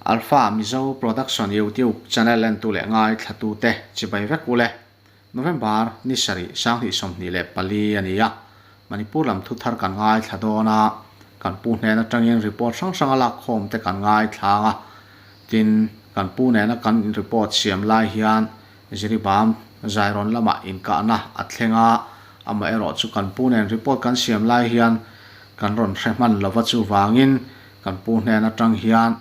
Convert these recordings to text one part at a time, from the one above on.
Alpha Mizo Production YouTube channel entu leh ngaithlatute chibai vek ule. November ni sarih sanghnih 24 a ni a, Manipur lam thu thar kan ngaithla dawn a, kan pu hnen atangin report hrang hrang a lakkhawm te kan ngaithla ang a, tin kan pu nena kan report siam lai hian Jiribam Zairawn lamah inkahna a thleng a, amaherawh chu kan pu nen report kan siam lai hian kan rawn hre hman lova chuvangin kan pu hnen atang hian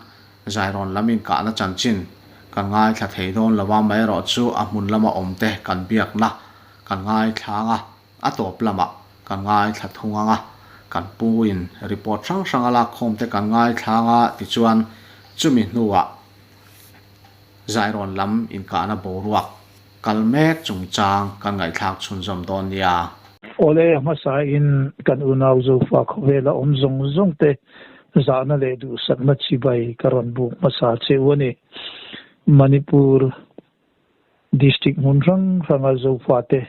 Zairawn lam inkahna chanchin kan ngaithla thei dawn lo a, amaherawh chu a hmun lama awmte kan biakna kan ngaithlang a, a tawp lamah kan ngaithla thung ang a, kan pu in report hrang hrang a lakkhawm te kan ngaithlang a tichuan chumi hnuah Zairawn lam inkahna boruak kal mek chungchang kan ngaihthlak chhunzawm dawn nia. Awle, hmasa in kan unau Zofa khawvela awm zawng zawng te zahna leh duhsakna chibai ka rawn buk hmasa che u a ni. Manipur District hmun hrang hranga Zofa te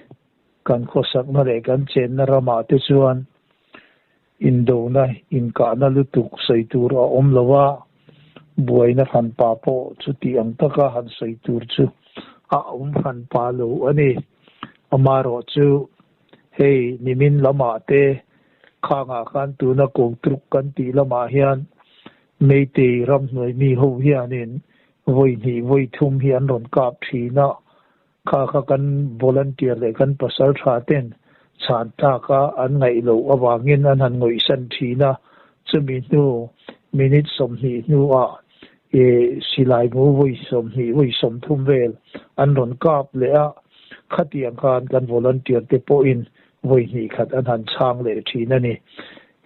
kan khawsakna leh kan chenna ramah te chuan indona inkahna lutuk sawi tur a awm lo a, buaina hranpa pawh chuti ang taka han sawi tur chu a awm hranpa lo a ni. Amaherawh chu hei nimin lamah te khangah khan tuna Kotruk kan tih lamah hian Meitei ramhnuai mi ho hianin vawi hnih vawi thum hi an rawn kap thin a, Kha kha kan volunteer leh kan pasal tha ten chhan tlak a an ngaih loh avangin an han ngawihsan thin a, chumi hnu minute 20 hnuah i silai mu vawi 20 vawi 30 vel an rawn kap leh a, khatiang khan kan volunteer te pawhin vawi hnih khat an han chhang leh thin a ni.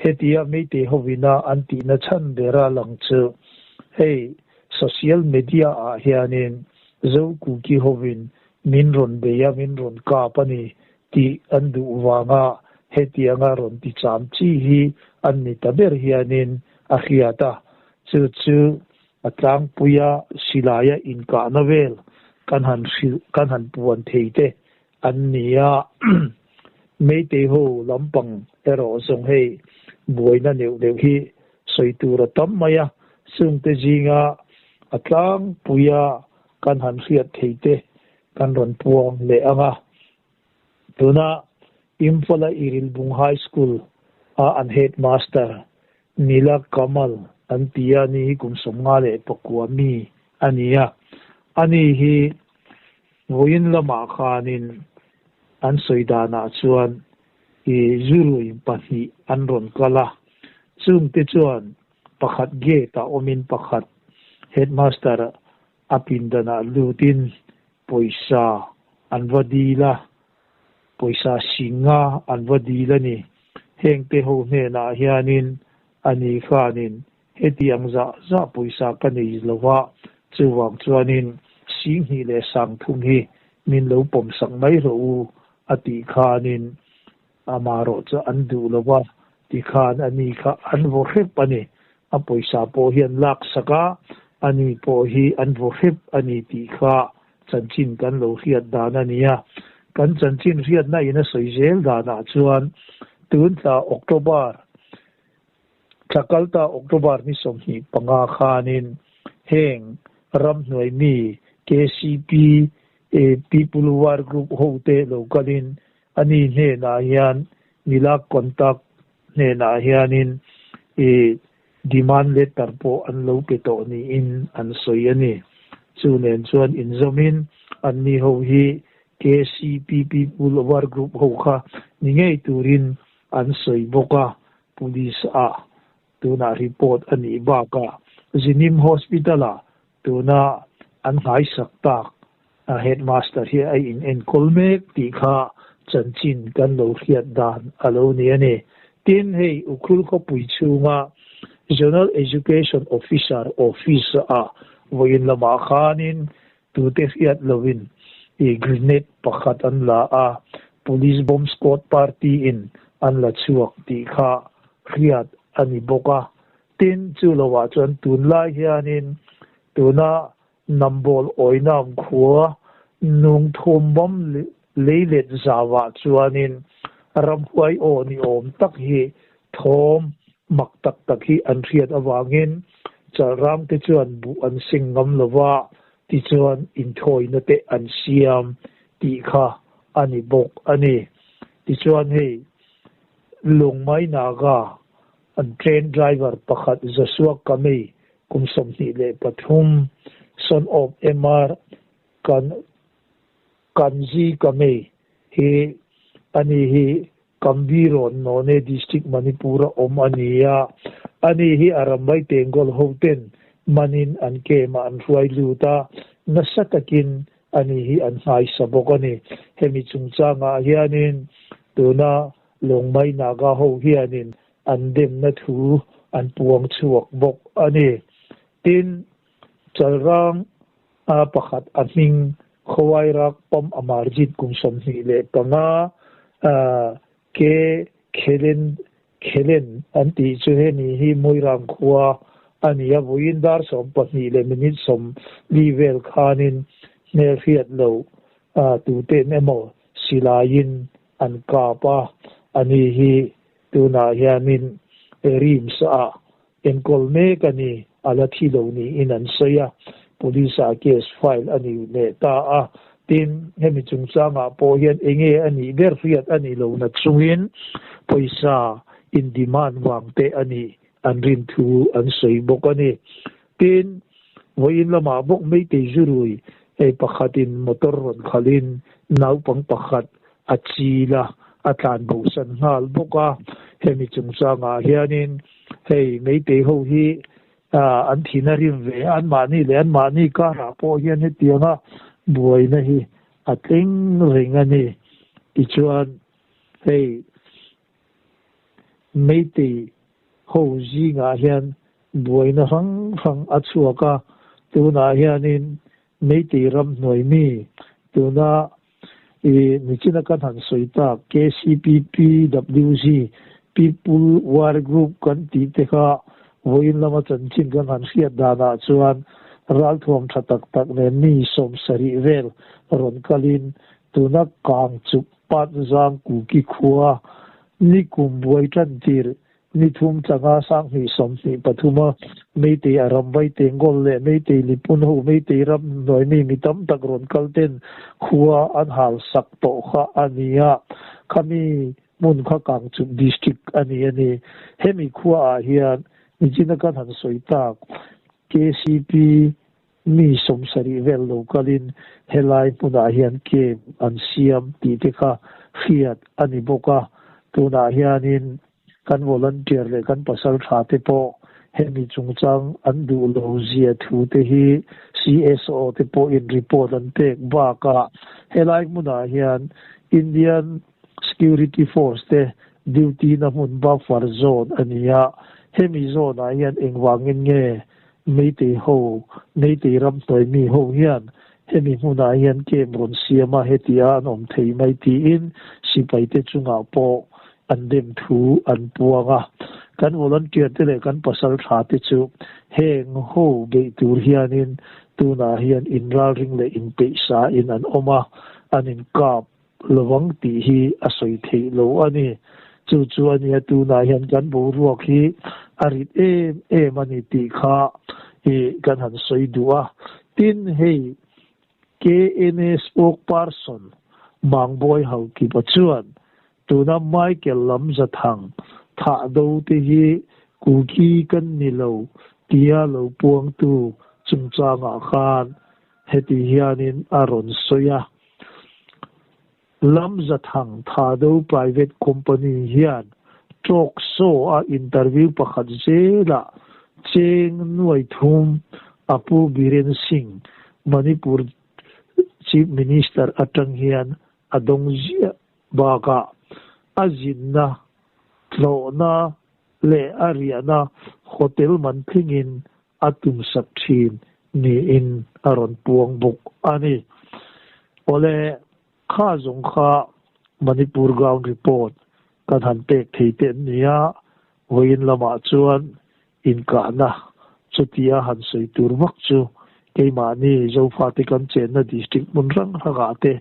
Hetia Meitei hovina an tihna chhan bera lang chu hei social media ah hianin Zo Kuki hovin min rawn bei a, min rawn kap a ni tih an duh vanga hetianga rawn ti cham chi hi an ni ta ber hianin a hriat a. Chu chu a tlangpuia silaia inkahna vel kan han hrilh, kan han puan thei te an ni a. Meitei ho lampang erawh zawng hei buaina neuh neuh hi sawi tur a tam mai a, chungte zinga a tlangpuia kan han hriat thei te kan rawn puang leh ang a. Tuna Imphal-a Irilbung High School a an headmaster Nila Kamal an ti a, ni hi kum 59 mi a ni a. Ani hi vawiin lamah khanin an sawi danah chuan i zurui pahnih an rawn kal a, chungte chuan pakhat gate ah awmin pakhat headmaster a pindanah lutin pawisa an va dil a, pawisa singa an va dil a ni. Hengte ho hnenah hianin ani khanin heti ang zah zah pawisa ka nei lo va, chuvang chuanin 2000 leh 3000 hi min lo pawmsak mai rawh u a tih khanin amarawh chu an duh lo va, tikhan ani kha an vaw hrep a ni. A pawisa pawh hi an laksak a, ani pawh hi an vaw hrep a ni tih kha chanchin kan lo hriat dan a ni a. Kan chanchin hriatna in a sawi zel danah chuan tun thla October thla kalta October ni 25 khanin heng ramhnuai mi KCP People War Group hote lo kalin ani hnenah hian nila contact hnenah hianin i demand letter pawh an lo pe tawh niin an sawi a ni. Chu nen chuan inzawmin anni ho hi KCP People War Group ho kha ni ngei turin an sawi bawk a, police ah tunah report a nih bakah Zinim Hospital ah tuna an nghaisak tak a headmaster hi a in enkawl mek tih kha chanchin kan lo hriat dan a lo ni a ni. Tin, hei Ukhrul khawpui chhunga Zonal Education Officer office ah vawiin lamah khanin tute hriat lovin i grenade pakhat an la a, Police Bomb Squad party in an la chhuak tih kha hriat a ni bawk a. Tin, chu lovah chuan tunlai hianin tuna Nambol awinam khua nungthum bawm leilet zauah chuanin ramhuai aw ni awm tak hi thawm mak tak tak hi an hriat avangin Chalrang te chuan buh an seng ngam lo va, tichuan inthawina te an siam tih kha a ni bawk a ni. Tichuan hei Lungmai Naga an train driver pakhat Joshua Kamei kum 23, son of MR Kan Kanji Kamei hi ani hi Kambirawn None District Manipur a awm a ni a, ani hi a rambai Tengol ho ten manin an camp ah an hruai lut a, nasa takin ani hi an nghaisa bawk a ni. Hemi chungchangah hianin tuna Lawngmai Naga ho hianin an demna thu an puang chhuak bawk a ni. Tin, Chalrang a pakhat a hming Khawairag Pam Amarjit kum 25 ke Khelen Khelen an tih chu hemi hi Moirang khua a ni a, vawiin dar 12 leh minute 40 vel khanin hmelhriat lo tuten emaw silaiin an kap a, ani hi tunah hianin RIMS ah enkawl mek a ni, a la thi lo niin an sawi a, police ah case file a ni leh ta a, tin hemi chungchangah pawh hian enge a nih ber hriat a nih lohna chungin pawisa in demand vang te a nih an rin thu an sawi bawk a ni. Tin, vawiin lamah bawk Meitei Zurui hei pakhatin motor rawn khalhin naupang pakhat a chil a, a tlan bosan nghal bawk a. Hemi chungchangah hianin hei Meitei ho hi an thin a rim ve a, anmahni leh anmahni karah pawh hian hetianga buaina hi a tling reng a ni. Tichuan hei Meitei ho zingah hian buaina hrang hrang a chhuak a, tunah hianin Meitei ram hnuai mi tuna i nichina kan han sawi tak KCPPWG, People War Group kan tih te kha vawiin lama chanchin kan han hriat danah chuan ralthuam tha tak tak nen mi 70 vel rawn kalin tuna kang chuk Pat zang Kuki khua ni kum buai tan tir ni thum tlanga 2023 a Meitei a ram vai Tengol leh Meitei Lipun ho Meitei ram hnuai mi mi tam tak rawn kal ten khua an hal sak tawh kha a ni a, khami hmun kha Kangchuk District a ni a ni. Hemi khua ah hian nichina kan han sawi tak KCP Mi 70 vel lo kalin helai hmunah hian camp an siam tih te kha hriat a ni bawk a. Tunah hianin kan volunteer leh kan pasal tha te pawh hemi chungchang an duh lo zia thu te hi CSO te pawhin report an pek bakah helai hmunah hian Indian Security Force te duty na hmun buffer zone a ni a, hemi zone ah hian engvangin nge Meitei ho, Meitei ram hnuai mi ho hian hemi hmunah hian camp rawn siam a, hetia an awm thei mai tiin sipaite chungah pawh an dem thu an puang a. Kan volunteer te leh kan pasal tha te chu heng ho beih tur hianin tunah hian inralring leh inpeihsa in an awm a, an inkap lovang tih hi a sawi theih lo a ni. Chu chu a nia tunah hian kan boruak hi a rit em em a ni tih kha i kan han sawi duh a. Tin, hei KNA spokesperson Mangbawi Haukipa chuan tuna Michael Lamzathang thah do te hi Kuki kan ni lo tia lo puangtu chungchangah khan heti hianin a rawn sawi a. Lamzathang Thado Private Company hian talk show a interview pakhat zelah cheng nuai thum Apu Biren Singh, Manipur Chief Minister atang hian a dawng ziah bakah a zinna, tlawhna leh a riahna hotel man thlengin a tumsak thin niin a rawn puang bawk a ni. Awle, kha zawng kha Manipur Ground Report kan han pek thei te an ni a, vawiin lamah chuan inkahna chutia han sawi tur vak chu keimahni Zofate kan chenna district hmun hrang hrangah te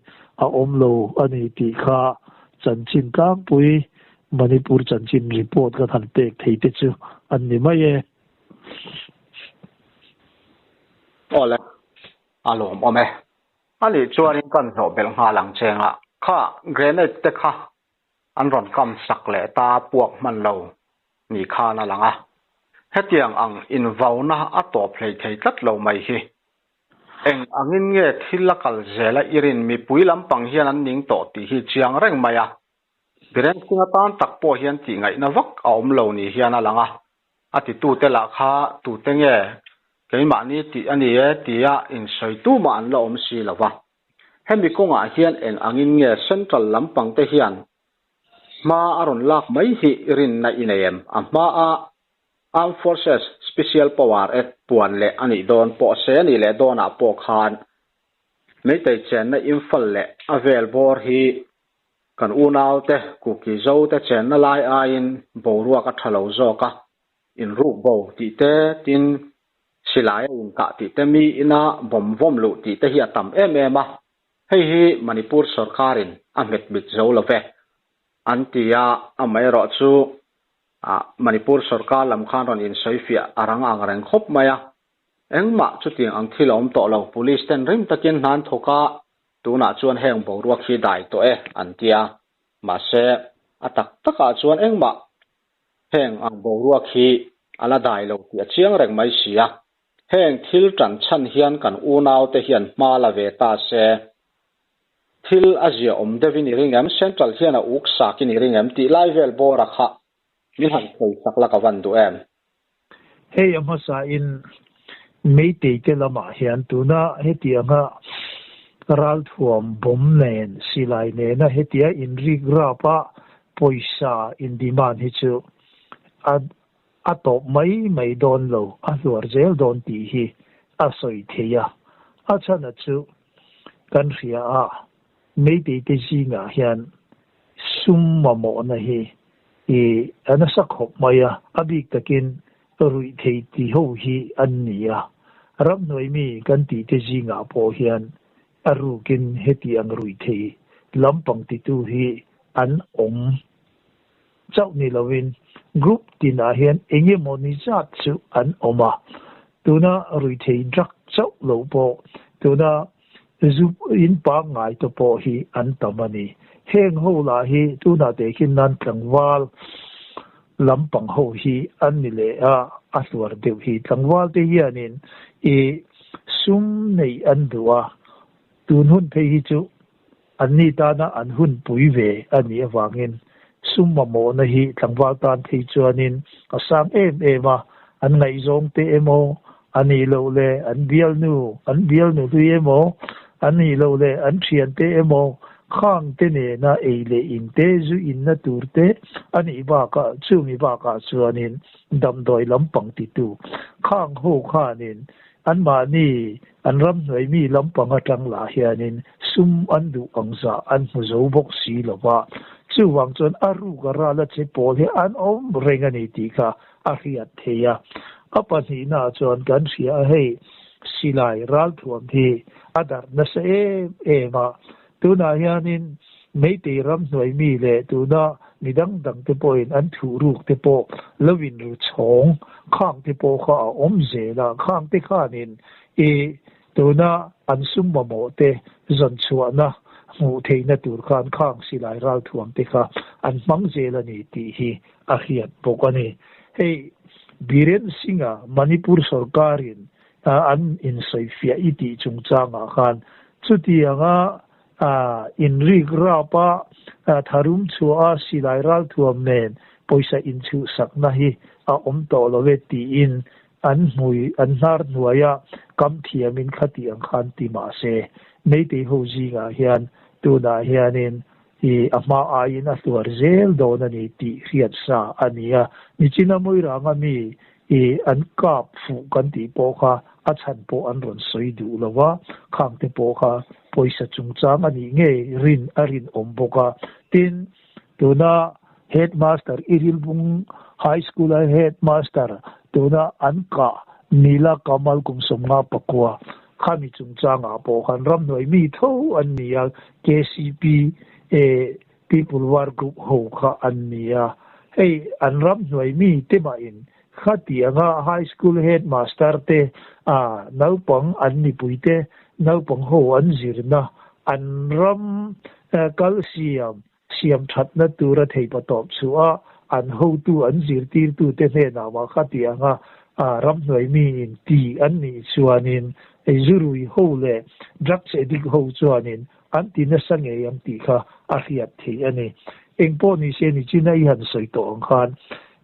a awm lo a ni tih kha chanchin tlangpui Manipur chanchin report kan han pek thei te chu an ni mai e. Awle, a lawmawm e. A nih chuanin kan hnawh belh nghal ang che nga. Kha grenade te kha an rawn kam sak leh ta puak hman lo ni khan a lang a. Hetiang ang invauna a tawp hlei thei tlat lo mai hi. Eng angin nge thil a kal zel a i rin mipui lampang hian an ning tawh tih hi chiang reng mai a. Biren Singh atan tak pawh hian tihngaihna vak a awm lo ni hian a lang a. A titute lah kha tute nge keimahni tih a ni e tia insawitu mah an la awm si lo va. Hemi kawngah hian eng angin nge Central lampang te hian hma a rawn lak mai hi rinna i nei em? A hmaa Armed Forces Special Power Act puan leh a nih dawn pawh se a nih leh dawnah pawh khan Meitei chenna Imphal leh a vel bawr hi kan unaute Kuki Zote chenna lai aiin boruak a tha lo zawk a, inruk bo tih te, tin silai a inkah tih te, mi ina bawm vawm luh tih te hi a tam em em a, hei hi Manipur sorkarin a hmet mit zo lo ve an ti a, amaherawhchu Manipur sorkar lam khan rawn insawifiah a rang ang reng khawp mai a, engmah chutiang ang thil a awm tawh lo, police ten rim takin hna an thawk a, tunah chuan heng boruak hi dai tawh e an ti a, mahse a tak takah chuan engmah heng ang boruak hi a la dai lo tih a chiang reng mai si a, heng thil tan chhan hian kan unaute hian hma la ve ta se, Thil a zia awm deuhin i ring em? Central hian a uk sakin i ring em? Tih lai vel bawra kha min han sawi sak la ka van duh em? Hei a hmasain Meitei te lamah hian tuna hetianga ralthuam bawm nen silai nena hetia inrik rap a pawisa in demand hi chu a a tawp mai mai dawn lo, a hluar zel dawn tih hi a sawi thei a. A chhan a chu Kan hria a, Meitei te zingah hian sum mamawhna hi i a nasa khawp mai a, a bik takin ruihthei ti ho hi an ni a. Ramhnuai mi kan tih te zingah pawh hian a rukin heti ang ruihthei lampang titu hi an awm chauh ni lovin group tinah hian eng emaw ni zat chu an awm a, tuna ruihthei drug chauh lo pawh tuna zu in pangngai te pawh hi an tam a ni. Heng ho lah hi tunah tehkhin nan tlangval lampang ho hi an ni leh a, a hluar deuh hi. Tlangval te hianin i sum neih an duh a, tun hun phei hi chu Anni tana an hun pui ve a nih avangin sum mamawhna hi tlangval tan phei chuanin a sang em em a, an ngaihzawng te emaw, a nih loh leh an bialnu, an bialnu hlui emaw, a nih loh leh an thiante emaw khang te nena ei leh in te, zu inna tur te a nih bakah chumi bakah chuanin damdawi lampang titu khang ho khanin Anmahni an ramhnuai mi lampang atang lah hianin sum an duh ang zah an hmu zo bawk si lo va, chuvang chuan a ruk a ral a che pawl hi an awm reng a ni tih kha a hriat theih a. A pahnihnaah chuan kan hria a hei silai ralthuam hi a darh nasa em em a, tunah hianin Meitei ramhnuai mi leh tuna mi dang dang te pawhin an thuh ruk te pawh lo in ru chhawng khang te pawh kha a awm zel a, khang te khanin i tuna an sum mamawh te zawn chhuahna hmuh theihna tur khan khang silai ralthuam te kha an hmang zel a ni tih hi a hriat bawk a ni. Hei Biren Singh-a Manipur sorkarin an insawifiah i tih chungchangah khan chutianga A inrik rap a, tharum chhuah a silai ralthuam nen pawisa inchhuhsakna hi a awm tawh lo e tiin an hmui an hnar hnuaia kam thiamin khati ang khan ti mah se Meitei ho zingah hian tunah hianin i a hma aiin a hluar zel dawn a ni tih hriat sa a ni a. Nichina Moiranga mi I an kap fuh kan tih pawh kha a chhan pawh an rawn sawi duh lo va, khang te pawh kha pawisa chungchang a nih ngei rin a rinawm bawk a. Tin, tuna Headmaster Irilbung High School a Headmaster tuna an kah Nila Kamal kum 59 khami chungchangah pawh khan ramhnuai mi tho an ni a, KCP People War Group ho kha an ni a, hei an ramhnuai mi te mahin. Khatianga High School Headmaster te a naupang an mipuite naupang ho an zirna an ram kal siam siam thatna tura theihpatawp chhuah a an hotu an zirtirtute hnenah mah khatianga ramhnuai mi in ti an nih chuanin zurui ho leh drugs addict ho chuanin an ti nasa ngei ang tih kha a hriat theih a ni. Eng pawh ni se nichina i han sawi tawh ang khan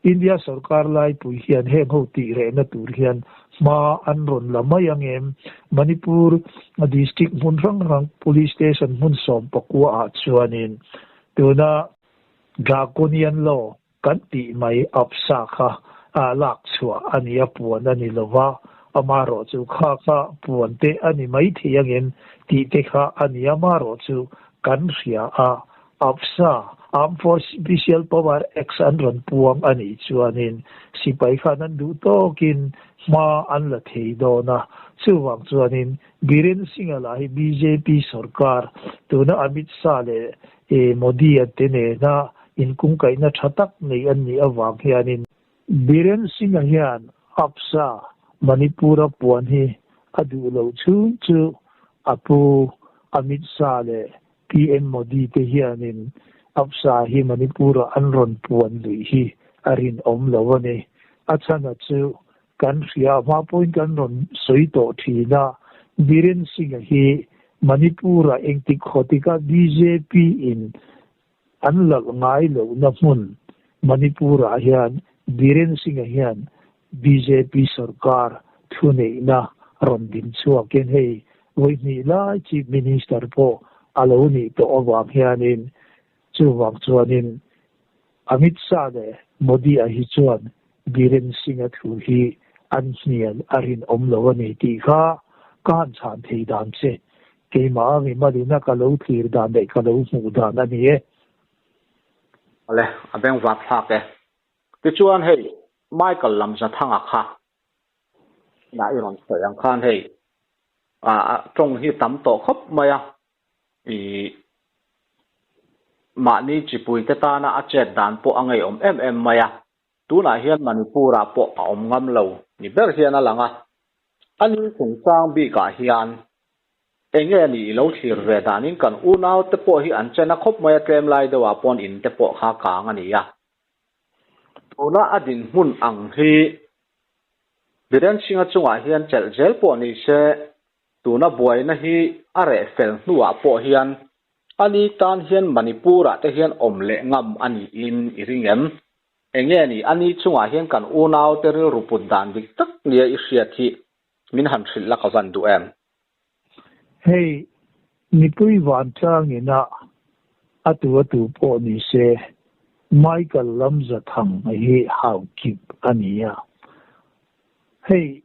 India sorkar laipui hian heng ho tih rehna tur hian hma an rawn la mai ang em? Manipur district hmun hrang hrang police station hmun 14 ah chuanin tuna Draconian law kan tih mai APSA kha lak chhuah a ni a, puan a ni lo va, amaherawhchu kha kha puan te a ni mai thei ang em tih te kha a ni, amaherawhchu kan hria a, APSA, Armed Force Special Power Acts an rawn puang a nih chuanin sipai khan an duh tawkin hma an la thei dawn a, chuvang chuanin Biren Singh-a lah hi bjp sorkar tuna Amit Shah leh Modi-a te nena inkungkaihna tha tak nei an nih avang hianin Biren Singh-a hian APSA Manipur-a puan hi a duh loh chhung chu a pu Amit Shah leh PM Modi te hianin APSA hi Manipur-a an rawn puan luih hi a rinawm lo a ni. A chhana chu kan hria a, hma pawhin kan rawn sawi tawh thin a, Biren Singh-a hi Manipur-a engtik khawtika BJP-in an lalh ngai lohna hmun Manipur-ah hian Biren Singh-a hian bjp sorkar thuneihna rawn din chhuakin hei vawi hnih lai Chief Minister pawh a lo nih tawh avang hianin chuvang chuanin Amit Shah leh Modi-a hi chuan Biren Singh-a thu hi an hnial a rinawm lo a ni tih kha ka han chhan thei dan che. Keimah a mimalina ka lo thlir dan leh ka lo hmuh dan a ni e. Awle, a bengvar thlak e. Tichuan hei, Michael Lamzathanga kha dah i rawn sawi ang khan hei, a tawng hi tam tawh khawp mai a, ih mahni chipuite tana a chet dan pawh a ngeiawm em em mai a. Tunah hian Manipur-ah pawh a awm ngam lo ni ber hian a lang a. A ni chungchang bikah hian eng nge ni i lo thlir ve danin kan unaute pawh hi an chen a khawp mai a, tlem lai deuhah pawn in te pawh kha kang a ni a. Tuna a dinhmun ang hi Biren Singh-a chungah hian chelh zel pawh ni se, tuna buaina hi a reh fel hnuah pawh hian a ni tan hian Manipur-ah te hian awm leh ngam a niin i ring em? Eng nge ni a ni chungah hian kan unaute rilru put dan dik tak nia i hriat hi min han hrilh la ka van duh em? Hei, mipui vantlang ina a tu a tu pawh ni se, Michael Lamzathang hi hau kip a ni a. Hei,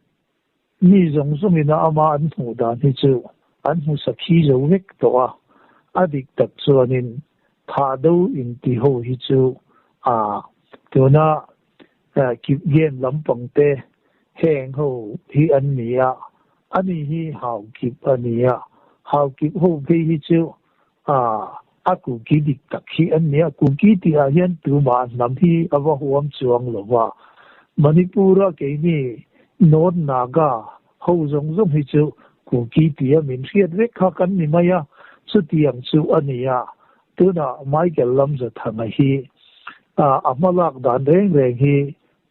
mi zawng zawng ina ama an hmuh dan hi chu an hmu sakhi zo vek tawh a, a dik tak chuanin thah do inti ho hi chu a tuna kip game lampang te heng ho hi an ni a, ani hi hau kip a ni a, hau kip ho phei hi chu a a kuki dik tak hi an ni a, kuki tih ah hian tumah hnam hi a va huam chuang lo va, Manipur a keini North Naga ho zawng zawng hi chu kuki tih a min hriat vek kha kan ni mai a, chutiang chu a ni a, tunah Michael Lamzathanga hi a a hmalak dan reng reng hi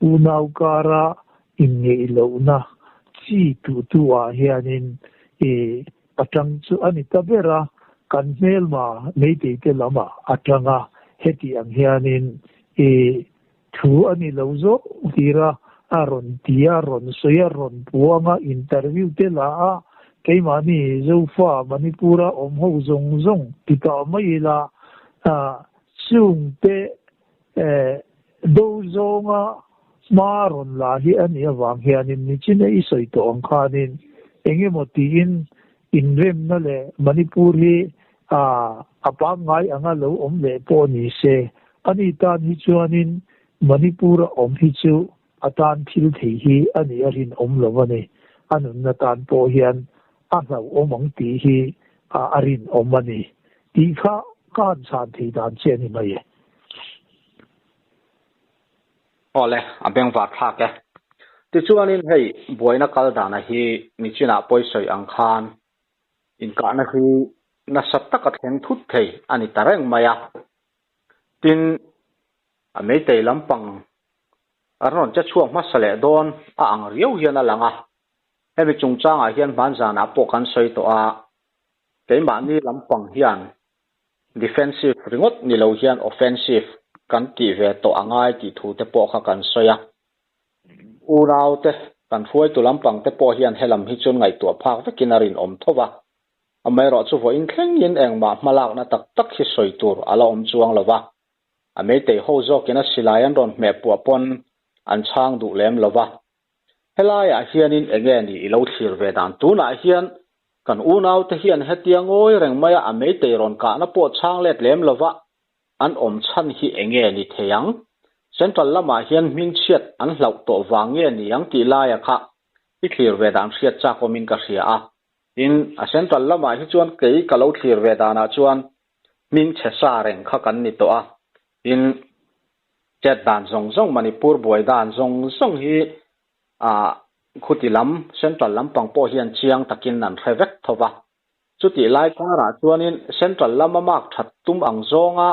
Unau kara inngeih lohna chi tuhtu ah hianin i a tang chu a ni ta ber a, kan hmelma meiteite lamah a tang a, heti ang hianin i thu a ni lo zawk tir a, a rawn ti a, rawn sawi a, rawn puang a, interview te la a, keimahni Zofa Manipur-a awm ho zawng zawng ti tah mai ila, chungte Do zawnga hma rawn la hi a nih avang hianin nichina i sawi tawh ang khanin eng emaw tiin inremna leh Manipur hi a pangngai anga lo awm leh pawh ni se, ani tan hi chuanin Manipur-a awm hi chu a tan thil thei hi a nih a rinawm lo a ni. A nunna tan pawh hian a hlauhawm ang tih hi a rinawm a ni tih kha ka han chhan thei dan che a ni mai e. Awle, a bengvar thlak e. Tichuanin hei buaina kal dana hi nichinah pawisawi ang khan inkahna hi nasa taka thleng thut thei a ni ta reng mai a. Tin, a meitei lampang an rawn che chhuak hmasa leh dawn a ang riau hian a lang a. Hemi chungchangah hian hmanzanah pawh kan sawi tawh a, keimahni lampang hian Defensive ringawt ni lo hian offensive kan tih ve tawh a ngai tih thu te pawh kha kan sawi a. Unaute, kan hruaitu lampang te pawh hian helam hi chuan ngaihtuah phak vekin a rinawm tho va. Amaherawhchu vawiin thlengin engmah hmalakna tak tak hi sawi tur a la awm chuang lo va. A meitei ho zawkin a silai an rawn hmeh puah pawn an chhang duh lem lo va. Helaiah hianin enge ni i lo thlir ve dan? Tunah hian kan unaute hian hetia ngawi reng maia a meitei rawn kahna pawh chhang let lem lova an awm chhan hi enge ni thei ang? Central lamah hian hmingchhiat an hlauh tawh vang nge ni ang tih laia kha i thlir ve dan hriat chak awmin ka hria a. Tin, a Central lamah hi chuan kei ka lo thlir ve danah chuan hmingchhe sa reng kha kan ni tawh a. Tin, Chet dan zawng zawng, Manipur buai dan zawng zawng hi ah khuti lam, Central lampang pawh hian chiang takin an hre vek tho va. Chutih lai karah chuanin Central lama mark that tum ang zawnga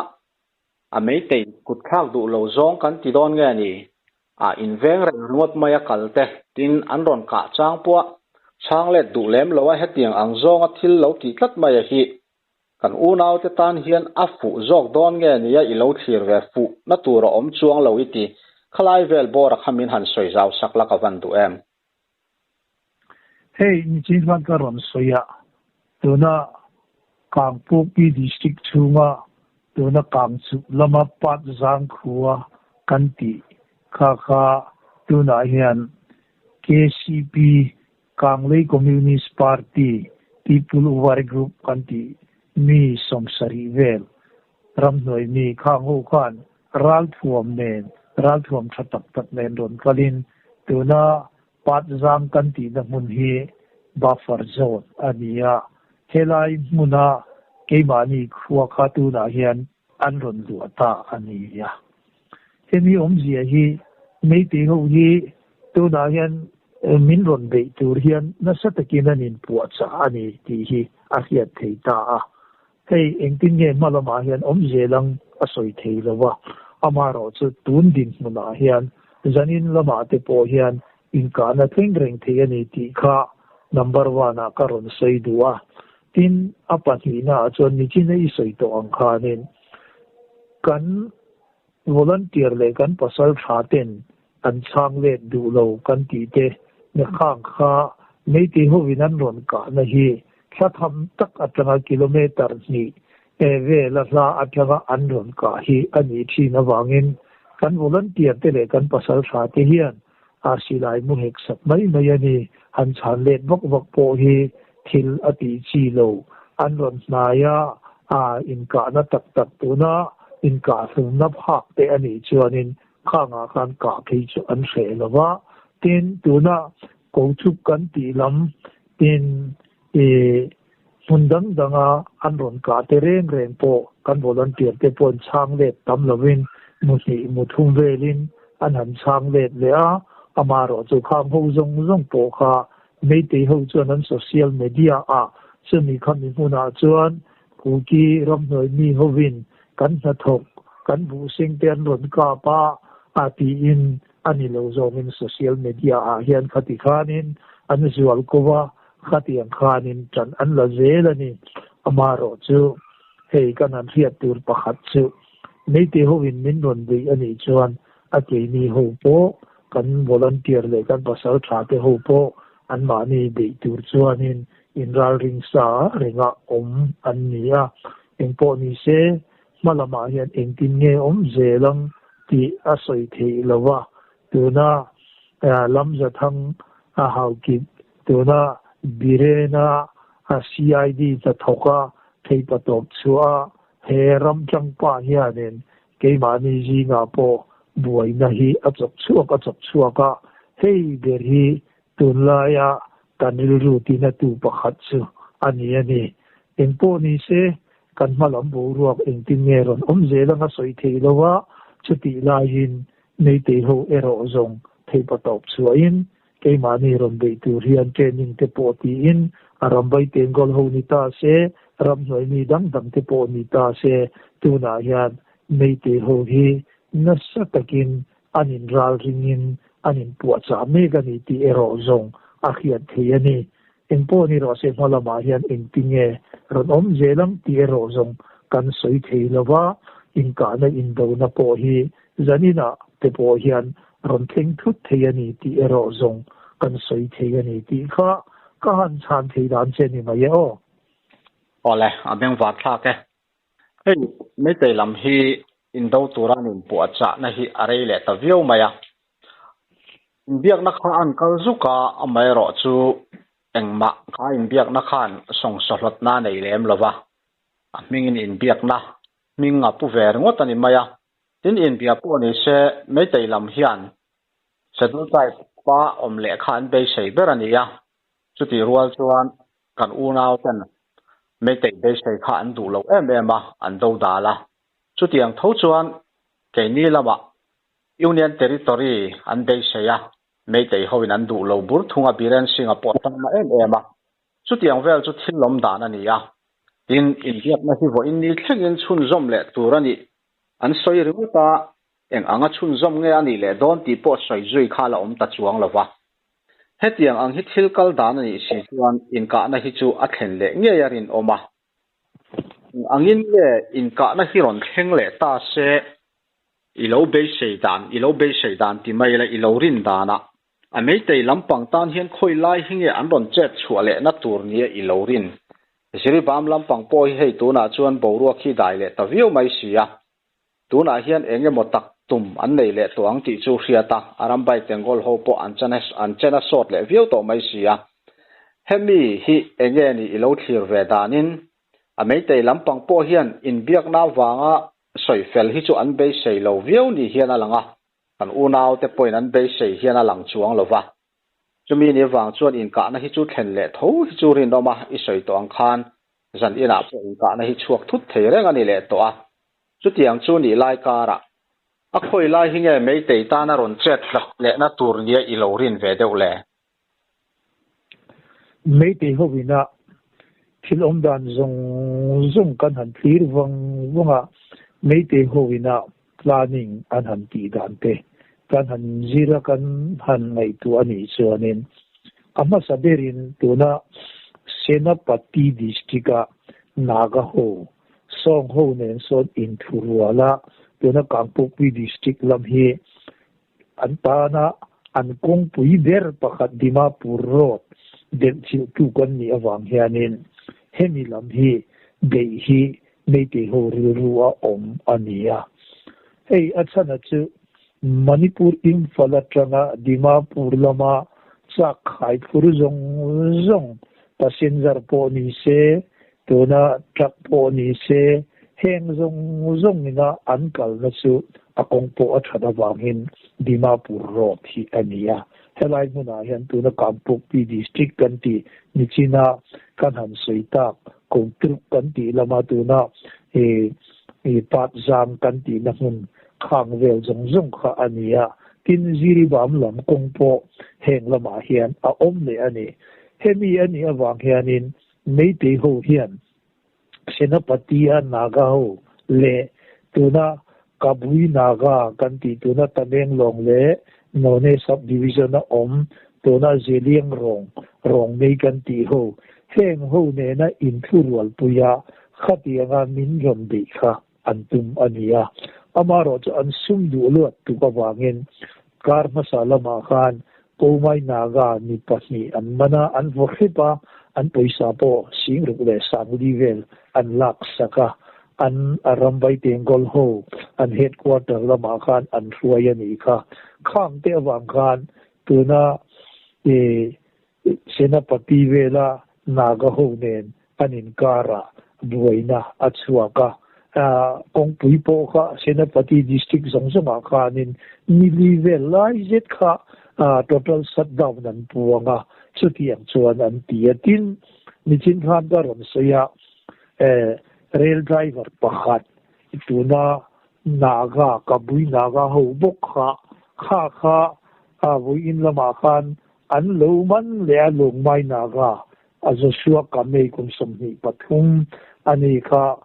a meitei kut thlak duh lo zawng kan ti dawn nge ni? Ah inveng reng ringawt maia kal te tin an rawn kah chang pawh chhang let duh lem lo a hetiang ang zawnga thil lo tih tlat maia hi Kan unaute tan hian a fuh zawk dawn nge nia i lo thlir ve fuh na tur a awm chuang lo i ti. Khalai vel bawra kha min han sawi zau sak la ka van duh em? Hei nichin khan ka rawn sawi a, tuna Kangpokpi District chhunga tuna Kangchuh lama Pat Zang khua kan tih kha kha tunah hian KCP Kanglei Communist Party, People War Group kan tih mi 70 vel ramhnuai mi khang ho khan ralthuam nen, ralthuam tha tak tak nen rawn kalin tuna Patzang kan tihna hmun hi buffer zone a ni a, helai hmuna keimahni khua kha tunah hian an rawn luah ta a ni a. Hemi awmzia hi Meitei ho hi tunah hian min rawn beih tur hian nasa takin an inpuahchah a ni tih hi a hriat thei ta a. Hei engtin nge hma lamah hian awm zel ang a sawi thei lo va, amaherawh chu tun dinhmunah hian zanin lamah te pawh hian inkahna thleng reng thei a ni tih kha number one ah ka rawn sawi duh a. Tin, a pahnihnaah chuan nichin a i sawi tawh ang khanin kan volunteer leh kan pasal tha ten an chhang let duh lo kan tih te na khang kha Meitei hovin an rawn kahna hi thla tham tak atanga kilometer hnih vela hla atanga an rawn kah hi a nih thin avangin kan volunteer te leh kan pasal tha te hian a silai mu hek sak mai mai a ni. Han chhan let vak vak pawh hi thil a tih chi lo. An rawn hnai a, a inkahna tak tak tuna inkahhlumna phak te a nih chuanin khangah khan kah phei chu an hreh lo va. Tin, tuna Kochuk kan tih lam tin i hmun dang danga an rawn kah te reng reng pawh kan volunteer te pawhin chhang let tam lovin mu hnih mu thum velin an han chhang let leh a, amaherawh chu khang ho zawng zawng pawh kha Meitei ho chuan an social media ah chumi khami hmunah chuan Kuki ramhnuai mi hovin kan hnathawk kan buhseng te an rawn kap a a tiin a ni lo zawngin social media ah hian khati khanin an zual ko a, khatiang khanin ṭan an la zel a ni. Amaherawh chu hei kan han hriat tur pakhat chu Meitei hovin min rawn beih a nih chuan a keini ho pawh kan volunteer leh kan pasal tha te ho pawh anmahni beih tur chuanin inralring sa renga awm an ni a. Engpawh ni se hma lamah hian engtin nge awm zel ang tih a sawi theih lo va, tuna Lamzathang a haukip, tuna Birena a CID hnathawk a theihpatawp chhuah a, he ram tlangpa hianin keimahni zingah pawh buaina hi a chawk chhuak a chawk chhuak a, hei ber hi Tunlaia kan rilru tinatu pakhat chu a ni a ni. Engpawh ni se, kan hma lam boruak engtin nge rawn awm zel anga sawi theih lo a, chutih laiin Meitei ho erawh zawng theihpatawp chhuahin keimahni rawn beih tur hian training te pawh tiin a rambai tengkawl ho ni ta se, ramhnuai mi dang dang te pawh ni ta se, tunah hian Meitei ho hi nasa takin an inral ringin an inpuahchah mek a ni tih erawh zawng a hriat thei a ni. Engpawh ni rawh se hma lamah hian engtinge rawn awm zel ang tih erawh zawng kan sawi thei lo va, inkahna indona pawh hi zaninah te pawh hian rawn thleng thut thei a ni tih erawh zawng kan sawi thei a ni tih kha ka han chhan thei dan che ni mai e aw. Awle, a bengvar thlak e. Hei Meitei lam hi indo tura an inpuahchahna hi a rei leh ta viau mai a. Inbiakna kha an kal zuk a, amaherawh chu engmah kha inbiakna khan sawngsawhlawtna a nei lem lo va, a hmingin inbiakna hming a pu ve ringawt a ni mai a. Tin, inbia pawh ni se Meitei lam hian Schedule Tribe-a awm leh kha an beisei ber a ni a, chutih rual chuan kan unauten Meitei beisei kha an duh lo em em a, an dodal a. Chutiang tho chuan keini lamah Union Territory an beisei a, Meitei hoin an duh lo bur thung a, Biren Singh-a pawh a tangma em em a. Chutiang vel chu thil lawm dan a ni a. Tin, inbiakna hi vawiin ni thlengin chhunzawm leh tur a nih an sawi ringawt a, eng anga chhunzawm nge a nih leh dawn tih pawh sawi zui kha la awm ta chuang lo va. Hetiang ang hi thil kal dan a nih si chuan inkahna hi chu a thlen leh ngei a rinawm a. Eng angin nge inkahna hi rawn thleng leh ta se I lo beisei dan, i lo beisei dan ti mai la, i lo rin danah a meitei lampang tan hian khawi lai hi nge an rawn chet chhuah lehna tur nia i lo rin? Ziribam lampang pawh hi hei tunah chuan boruak hi dai leh ta viau mai si a. Tunah hian eng emaw tak tum an nei leh tawh ang tih chu hriat a, a rambai Tengol ho pawh an chan an chen a sawt leh viau tawh mai si a. Hemi hi eng nge ni i lo thlir ve danin a meitei lampang pawh hian inbiakna avanga Sawi fel hi chu an beisei lo viau ni hian a lang a, kan unaute pawhin an beisei hian a lang chuang lo va. Chumi ni vang chuan inkahna hi chu thlen leh tho hi chu rinawm a, i sawi tawh ang khan zan inah pawh inkahna hi chhuak thut thei reng a ni leh tawh a. Chutiang chu nih lai karah a khawi lai hi nge Meitei tana rawn chet hlak lehna tur nia i lo rin ve deuh le? Meitei hovina thil awm dan zawng zawng kan han thlir vang vang a, Meitei hovina planning an han tih dan te kan han zir a kan han ngaihtuah a nih chuanin a hmasa berin tuna Senapati district-a Naga ho sawng ho nen sawn inthurual a, tuna Kangpokpi district lam hi An tana an kawngpui ber pakhat Dimapur Road delhchilhtu kan nih avang hianin hemi lam hi beih hi Meitei ho rilru a awm a ni a. Hei a chhana chu Manipur Imphal atanga Dimapur lama chak khai phur zawng zawng passenger pawh ni se, tuna truck pawh ni se, heng zawng zawngina an kalna chu a kawng pawh a that avangin Dimapur Road hi a ni a. Helai hmunah hian tuna Kangpokpi District kan tih nichina kan han sawi tak Kawngtruk kan tih lama tuna Patzam kan tihna hmun khang vel zawng zawng kha a ni a. Tin, Ziribam lam kawng pawh heng lamah hian a awm leh a ni. Hemi a nih avang hianin Meitei ho hian Senapati-a Naga ho leh tuna Kabui Naga kan tih tuna Tamenglong leh None Sub-Division-a awm tuna Zeliang Rong, Rongmei kan tih ho, heng ho nena inthurualpuia khatianga min rawn beih kha an tum a ni a. Amaherawh chu an sum duh luat tuk avangin kar hmasa lamah khan Komai Naga mi pahnih an man a, an vaw hrep a, an pawisa pawh Singruk leh Sangli vel an lak sak a, an a Rambai Tengkawl ho an headquarter lamah khan an hruai a nih kha. Khang te avang khan tuna Senapati vela Naga ho nen an inkarah buaina a chhuak a, kawngpui pawh kha Senapati district zawng zawngah khanin nili vel lai zet kha total shutdown an puang a, chutiang chuan an ti a. Tin, nichin khan ka rawn sawi a, rail driver pakhat tuna Naga, Kabui Naga ho bawk kha. Kha kha a vawiin lamah khan an lo man leh a Lungmai Naga a Joshua Kamei kum 23 a ni kha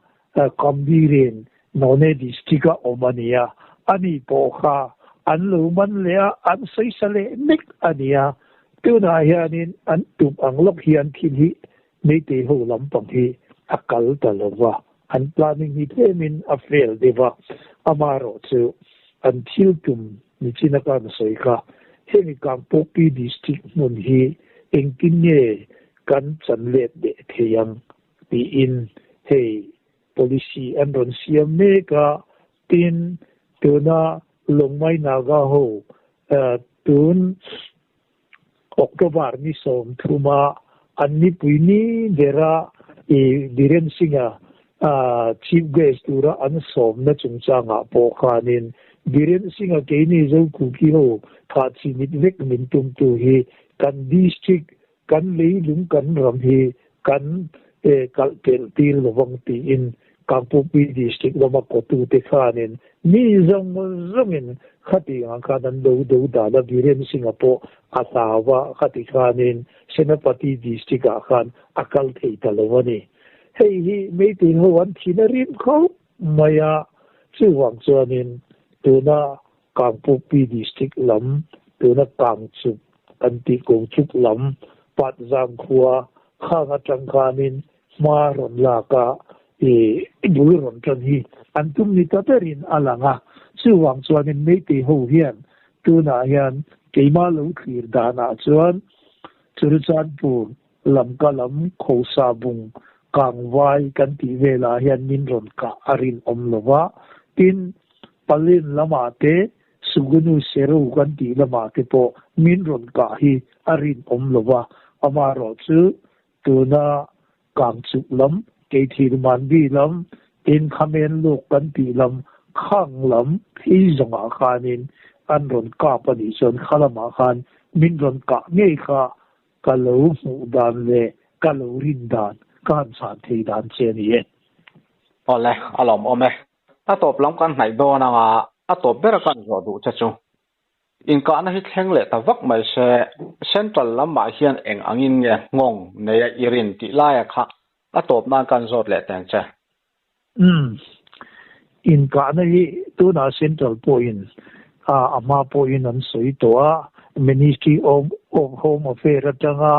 Kambirin None District a awm a ni a, ani pawh kha an lo man leh a, an sawisa leh mek a ni a. Tunah hianin an tum ang lawk hian thil hi Meitei ho lampang hi a kal ta lo va, an planning hi tlemin a fail deuh va, amaherawhchu an thil tum nichin a kan sawi kha hemi Kangpokpi District hmun hi engtin nge kan chan let leh thei ang tiin hei policy an rawn siam mek a, tin tuna Longmai Naga ho tun October ni 30 a an nipui ni bera i Biren Singh-a Chief Guest tura an sawmna chungchangah pawh khanin Biren Singh-a keini Zokuki ho thah chimit vek min tumtu hi kan district, kan leilung kan ram hi kan kalh pelh tir lovang tiin Kangpokpi District lama kotute khanin mi zawng zawngin khati ang khan an lo do dan a, Biren Singh-a pawh a hlau a, khati khanin Senapati District-ah khan a kal thei ta lo a ni. Hei hi Meitei ho an thin a rim khawp mai a, chuvang chuanin tuna Kangpokpi District lam, tuna Kangchuk an tih Kochuk lam, Patzang khua khang atang khanin hma rawn lak a, i bul rawn tan hi an tum ni ta berin a lang a. Chuvang chuanin Meitei ho hian tunah hian keimah lo thlir danah chuan Churachandpur lamka lam Khosa bung kangvai kan tih velah hian min rawn kah a rinawm lo va, tin Palin lamah te Sugunu Seru kan tih lamah te pawh min rawn kah hi a rinawm lo va, amaherawhchu Tuna Kangchuk lam, Keithil Manbi lam, tin Khamen Luk kan tih lam, khang lam phei zawngah khanin an rawn kap a nih chuan kha lamah khan min rawn kah ngei kha ka lo hmuh dan leh ka lo rin dan, ka han chhan thei dan che a ni e. Awle, a lawmawm e. A tawp lam kan hnaih dawn anga a tawp ber a kan zawh duh che chu. Inkahna hi thleng leh ta vak mai se, Central lamah hian eng angin nge nghawng neia i rin tih laia kha a tawp nan kan zawt leh teng che. Umm. Inkahna hi tunah Central pawhin a hma pawhin an sawi tawh a, Ministry of Home Affairs atanga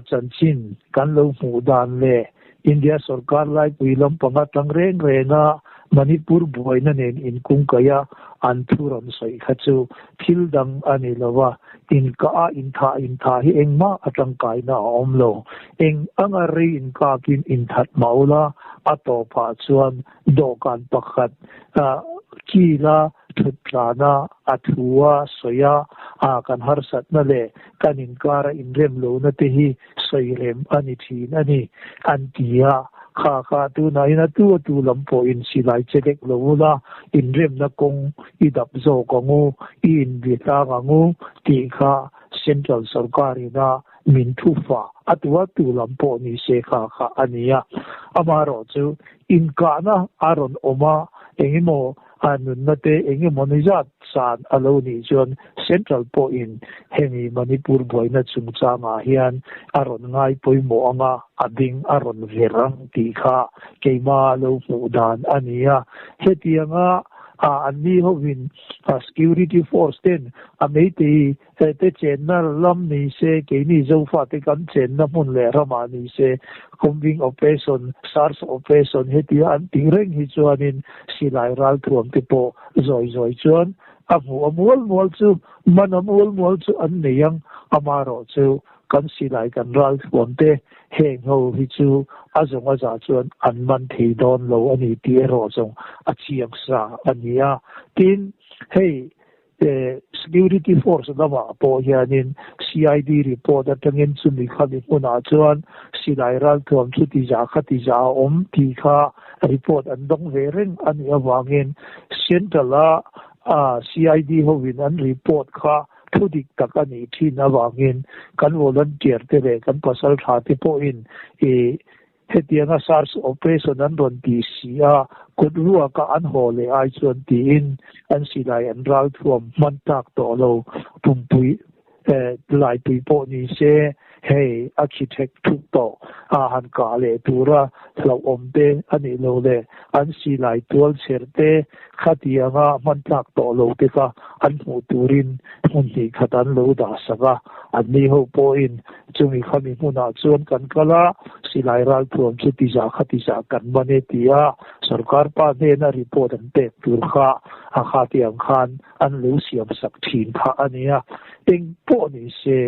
chanchin kan lo hmuh dan leh India sorkar laipui lampang atang reng renga Manipur buaina nen inkungkaih a an thu rawn sawi kha chu thil dang a ni lo a, inkah a inthah inthah hi engmah a tangkaina a awm lo. Eng anga rei inkakin inthat mah ula a tawpah chuan dawhkan pakhat kila thut tlana a thu a sawi a, kan harsatna leh kan inkara inrem lohna te hi sawi rem a ni thin a ni, an ti a. Kha kha tunahin a tu a tu lam pawhin silai che dek lo ula, inremna kawng i dap zawk ang u, i inbi tlang ang u tih kha Central sorkarin a min thufa a tu a tu lam pawh ni se kha kha a ni a. Amaherawhchu inkahna a rawn awm a, engemaw A nunna te eng emaw ni zat san a lo nih chuan Central pawhin hemi Manipur buaina chungchangah hian a rawn ngai pawimawh ang a, a ding a rawn ver ang tih kha keimah lo hmuh dan a ni a. Hetianga anni hovin Security Force ten a meitei Hete chenna lam ni se, keini Zofate kan chenna hmun leh ramah ni se, combing operation, search operation hetia an tih reng hi chuanin silai ralthuam te pawh zawi zawi chuan a hmuh a mual mual chu, man a mual mual chu an nei ang. Amaherawh chu kan silai kan ralthuam te heng ho hi chu a zawng a zah chuan an man thei dawn lo a ni tih erawh zawng a chiang sa a ni a. Tin, hei Security force lamah pawh hianin CID report atangin chumi khami hmunah chuan silai ralthuam chuti zah khati zah a awm tih kha report an dawng ve reng a nih avangin Central-a CID hovin an report kha thu dik tak a nih thin avangin kan volunteer te leh kan pasal tha te pawhin ih. Hetianga SARS operation an rawn ti si a, kut ruaka an haw leh ai chuan tiin an silai an ralthuam hman tlak tawh lo pumpui laipui pawh ni se hei a khi thek thuk tawh a han kah leh tura hlauhawm te a nih loh leh an silai tual chher te khatianga hman tlak tawh lo te kha an hmuh turin hmun hnih khat an lo dah sak a, anni ho pawhin chumi khami hmunah chuan kan kal a, silai ralthuam chu tizah kha tizah kan man e tia sorkar pa hnena report an pek tur kha a khatiang khan an lo siam sak thin kha a nia. Eng pawh ni se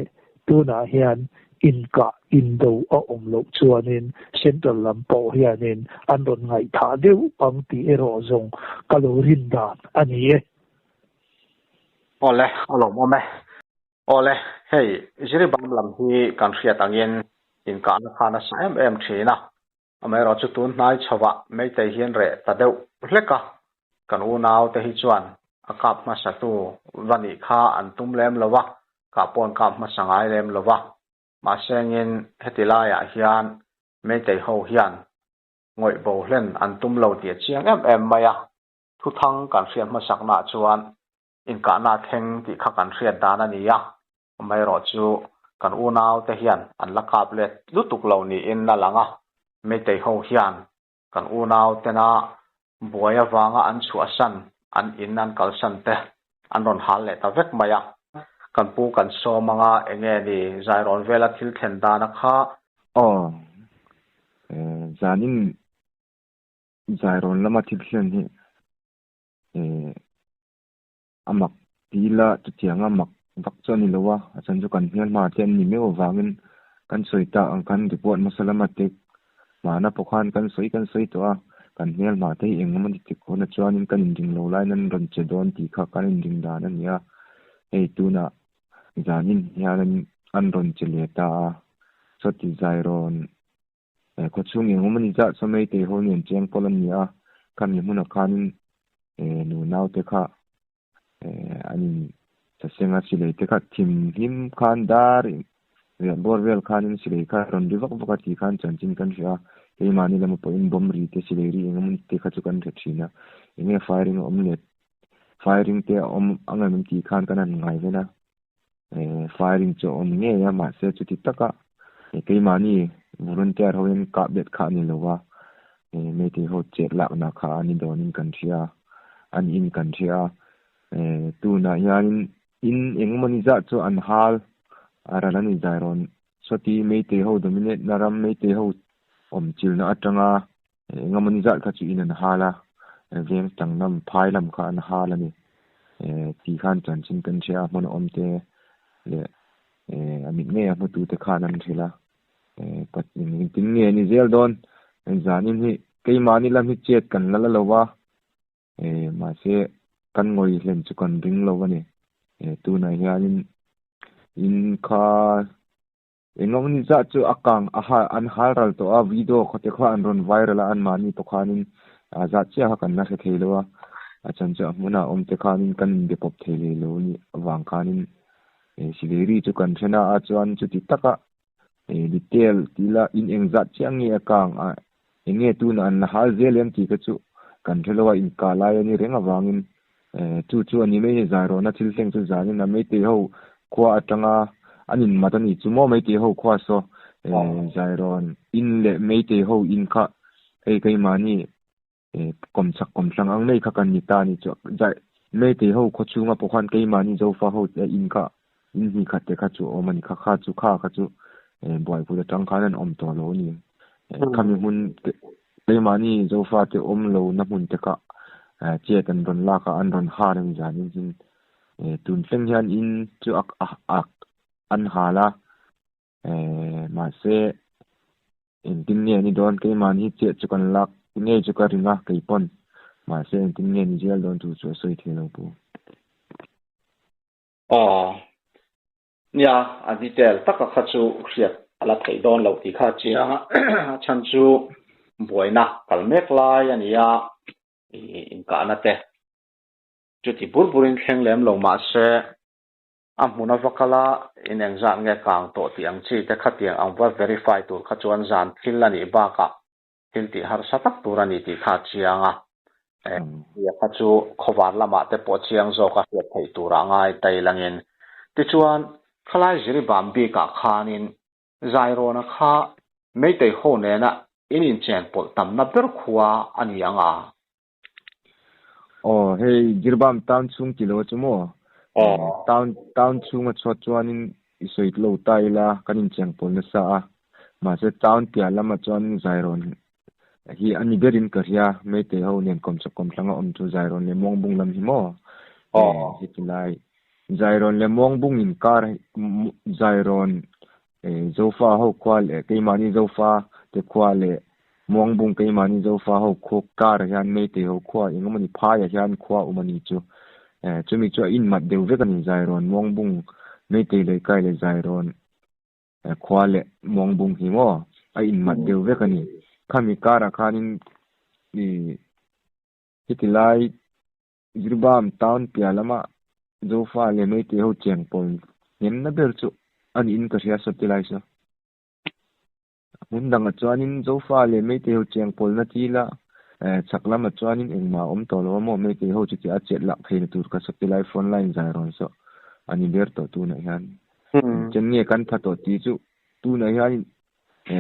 tunah hian inkah indo a awm loh chuanin central lam pawh hianin an rawn ngaihthah deuh ang tih erawh zawng ka lo rin dan a ni e. Awle, a lawmawm e. Awle, hei Jiribam lam hi kan hriat angin inkahna kha nasa em em thin a, Amaherawhchu tun hnai chhovah Meitei hian reh ta deuh hlek a, kan unaute hi chuan a kap hmasatu va nih kha an tum lem lo a, kah pawh an kap hmasa ngai lem lo a. Mahsengin heti laiah hian Meitei ho hian ngawih bo hlen an tum lo tih a chiang em em mai a, thuthang kan hriat hmasaknaah chuan inkahna a thleng tih kha kan hriat dan a ni a. Amaherawhchu kan unaute hian an la kap let lutuk lo niin a lang a, Meitei ho hian kan unautena buai avanga an chhuahsan, an in an kalsan te an rawn hal leh ta vek mai a. Kan pu kan sawm anga enge ni Zairawn vela thil thlen dana kha. Aw, zanin Zairawn lama thil thlen hi A mak ti ila chutianga mak vak chu a ni lo a, a chhan chu kan hmelhma te an ni meuh avangin kan sawi tak ang khan report hmasa lama te hmana pawh khan kan sawi kan sawi tawh a, kan hmelhma te hi eng emaw ti khawna chuanin kan inring lo laiin an rawn che dawn tih kha kan inring dan a ni a, hei tunah zanin hian an rawn che leh ta a, sawti zairawn Khawchhung eng awm a ni zah chuan Meitei ho nen cheng pawlh a ni a, khami hmunah khanin nu naute kha an in saseng a, silei te kha thim hlim khan dar riah bawr vel khanin silei kha rawn ri vak vak a tih khan chanchin kan hria a, keimahni lama pawhin bomb ri te silei ri eng emaw te kha chu kan hre thin a, enge firing a awm leh firing te a awm ang em tih khan kan han ngai vel a. Firing chu a awm ngei a, mahse chuti taka keimahni volunteer ho hian kah bet kha a ni lo a, Meitei ho chet lakna kha a ni dawnin kan hria a, a niin kan hria a. Tunah hianin in engmawni zah chu an hal a ral a ni Zairawn sawti Meitei ho dominate na ram Meitei ho awm chilhna atanga Engemawni zat kha chu in an hal a, veng tanglam phai lam kha an hal a ni. Tih khan chanchin kan hria a, hmun a awm te leh a mit ngei a hmutu te khan an hrilh a. Engtin nge ni zel dawn? Zanin hi keimahni lam hi chet kan la la lo va, mahse kan ngawi hlen chu kan ring lo a ni. Tunah hianin in kha Engawmni zah chu a kang a ha an hal ral tawh a, video khawte kha an rawn viral a, anmahni pawh khanin a zah chiah kha kan la hre thei lo a, a chan chu a hmunah awm te khanin kan inbe pawp thei leh lo nih avang khanin Sileri chu kan then a, a chuan chuti taka detail tih ila in eng zah chiah nge a kang a, eng nge tunah an la hal zel em tih kha chu kan hre lo a, inkah lai a ni reng avangin Chu chu a ni mai ni zai rawhna thil thleng chu zanin a Meitei ho khua atanga an in mat a ni chu maw Meitei ho khua saw zai rawn in leh Meitei ho in kha hei keimahni kawmchhak kawmthlang ang mai kha kan ni ta a ni chu zai Meitei ho khaw chhunga pawh khan keimahni Zofa ho te in kha in hnih khat te kha chu a awm a ni kha kha chu kha kha chu buaipui atang khan an awm tawh lo a ni khami hmun Keimahni Zofate awm lo na hmun te kha chet an rawn lak a, an rawn har em zanin hin tun thleng hian in chu an hal a, mahse engtin nge ni dawn keimahni chet chu kan lak ngei chu ka ring a keipawn mahse engtin nge ni zel dawn chu chu a sawi thei lo pu. Aw. Nia, a detail taka kha chu hriat a la theih dawn loh tih kha a chiang a, a chhan chu buaina kal mek lai a ni a, inkahna te chuti bur burin thleng lem lo mahse. A hmun a va kal a, in engzat nge kang tawh tih ang chi te khatiang ang va verify tur kha chuan zan thil a nih bakah thil tih harsa tak tur a ni tih kha a chiang a. Tia kha chu khawvar lamah te pawh chiang zawk a hriat theih turah ngai ta ilangin. Tichuan, khalai Jiribam bikah khanin Zairawna kha Meitei ho nena in inchen pawlh tamna ber khua a ni ang a. Aw, hei Jiribam town chhung ti lo chu maw? Town, town chhunga chhuat chuanin i sawi lo ta ila kan incheng pawl nasa a. Mahse town piah lamah chuanin Zairawn hi a ni berin ka hria, Meitei ho nen kawmchhak kawmthlanga awm chu Zairawn leh Muangbung lam hi maw? Heti lai Zairawn leh Muangbung inkar Zairawn Zofa ho khua leh keimahni Zofa te khua leh Muangbung keimahni Zofa ho khaw kar hian Meitei ho khua eng emawni phaiah hian khua awm a ni chu. Chumi chu a inmat deuh vek a ni Zairawn Muangbung Meitei Leikai leh Zairawn khua leh Muangbung hi maw a inmat deuh vek a ni. Khami karah khanin ih heti lai Jiribam town piah lama Zofa leh Meitei ho cheng pawl hnemna ber chu a niin ka hria sawti lai chu. Hmun dangah chuanin Zofa leh Meitei ho cheng pawlna tila chhak lamah chuanin engmah a awm tawh lo a maw Meitei ho chuti a chet lak theihna tur ka sawti lai front line zai rawn saw a ni ber tawh tunah hian. Engchen nge kan pha tawh tih chu tunah hian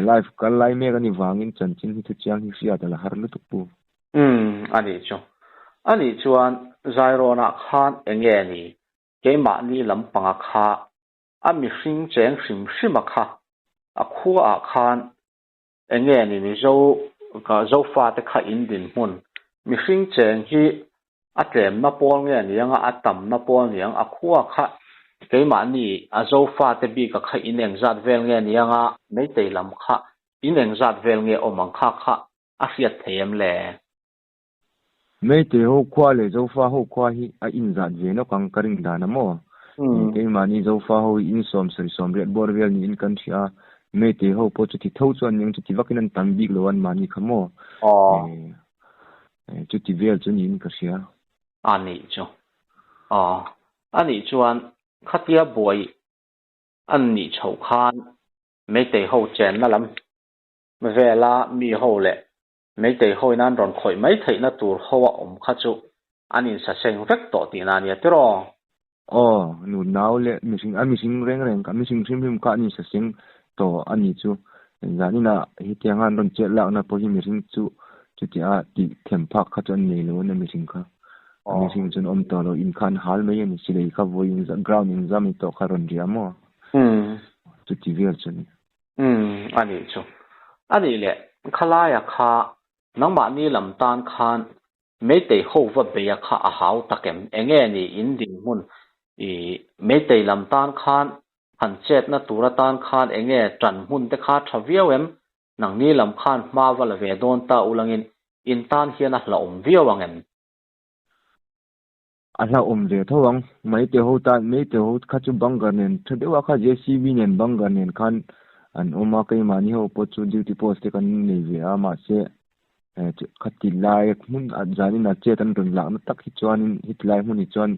live kal lai mek a ni vangin chanchin hi thuchiang hi hriat a la har lutuk pu. Umm, a nih chu. A nih chuan Zairawnah khan enge ni? Keimahni lampanga kha a mihring cheng hrim hrima kha a khuaah khan enge ni Mizo ka Zofate kha in dinhmun mihring cheng hi a tlemna pawl nge niang a a tamna pawl niang a khua kha keimahni a Zofate bika kha in engzat vel nge niang a Meitei lam kha in engzat vel nge awm ang kha kha a hriat thei em le? Meitei ho khua leh Zofa ho khua hi a inzat ve nawk ang ka ring dan a maw? Keimahni Zofa ho hi insawm sawi sawm riat bawr vel niin kan hria a, Meitei ho pawh chuti tho chuan eng chuti vakin an tam bik lo anmahni kha maw? Chuti vel chu niin ka hria. A nih chu. Aw. A nih chuan khatia buai an nih chhoh khan Meitei ho chenna lam vela mi ho leh Meitei ho in an rawn khawih mai theihna tur ho a awm kha chu an insaseng vek tawh tihna a nia tiraw? Aw, nu nau leh mihring, a mihring reng reng kha, mihring hrim hrim kha an insaseng tawh a ni chu. Zaninah hetianga an rawn chet lakna pawh hi mihring chu chutia tih them phak kha chu an nei lo a nia mihring kha. A mihring chuan awm tawh lo, in kha an hal mai a ni, silei kha vawi in ground inzam ni tawh kha rawn ria maw? Chuti vel chu a ni. Umm, a nih chu. A nih leh, khalaia kha nangmahni lam tan khan Meitei ho va beia kha a hau tak em? Enge ni in dinhmun i Meitei lam tan khan han chetna tur atan khan enge tan hmun te kha tha viau em? Nangni lam khan hma va la ve dawn ta ulangin in tan hian a hlauhawm viau ang em? A hlauhawm ve tho ang. Meitei ho tan, Meitei ho kha chu bunker nen tha deuh a kha JCB nen bunker nen khan an awm a, keimahni ho pawh chu duty post te kan nei ve a, mahse khati lai hmun ah zanin ah chet an rawn lakna tak hi chuanin heti lai hmun hi chuan